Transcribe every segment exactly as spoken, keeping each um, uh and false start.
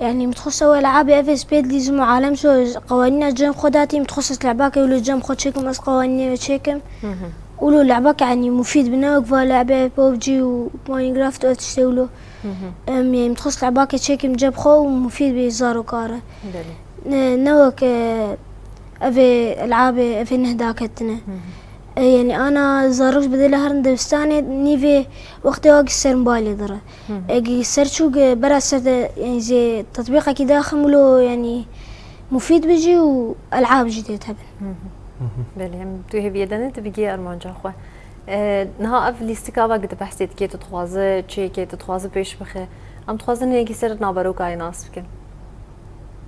Yani, min dixwest ew elabê ev ê spêt lîzim û alem so qewanîna cem xwe datî, min dixwest ez lebake wilo cem xwe çêkim, ez qewanînê wê çêkim. Wilo lebake, yani, mufîd bi ne wek va lebê PUBG û Minecraft û ev tiştê wilo. Em, yani, min dixwest lebake çêkim cem xwe û mufîd bê zarokare. Belê. Ne, ne wek, e, ev ê elabê, ev ê neh daketine. E, yani, ana zarok bi dê le herin debistanê, nîvê wextê wa gi ser mobaylê dire. Egi ser çû gi bera ser de, yani, zê tetbîqekî daxim wilo, yani, mufîd bi jî û elab jî tê hebin. Belê, em tu hêviyê de ne, tu bigihî armanca xwe. E, niha ev lîstika va gi tu behsê dikê, tu dixwazi çêkê, tu dixwazi pêş bixe. Em dixwazin hinekî ser naverokayê nas bikin.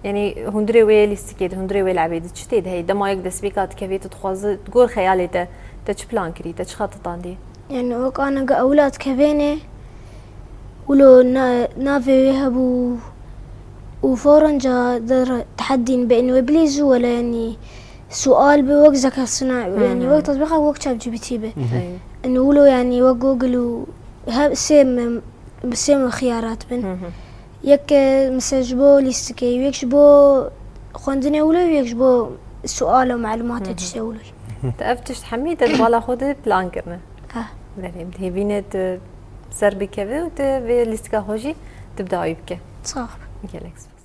Yani, hundirê wê lîstikê de, hundirê wê lebê de çi tê de heye? Dema yek destpêka dikevê, tu dixwazi, gor xeyalê te, te çi plan kirî, te çi xetitandî? Yani, wek ana gi ewila dikevênê, wilo na-, navê wê hebû û forenca der teheddîn be, yani, wê bilîzû wele, yani, sual bi wek zekasina, yani, wek tatbîqek wek ChatGPT be. Ey. Yani, wilo, yani, wek Google û he-, sê me-, bi sê me xiyarat bin. Yek, e, mesela ji bo lîstikê, yek ji bo xwendinê wilo, yek ji bo sual û malumatê tiştê wilo. Tu ev tişt hemî te di bala xwe de plan kirine. Ah. Belê, em dihêvîne tu ser bikeve û tu vê lîstika xwe jî tu bi dawî bike. Sax be. Gelek spas.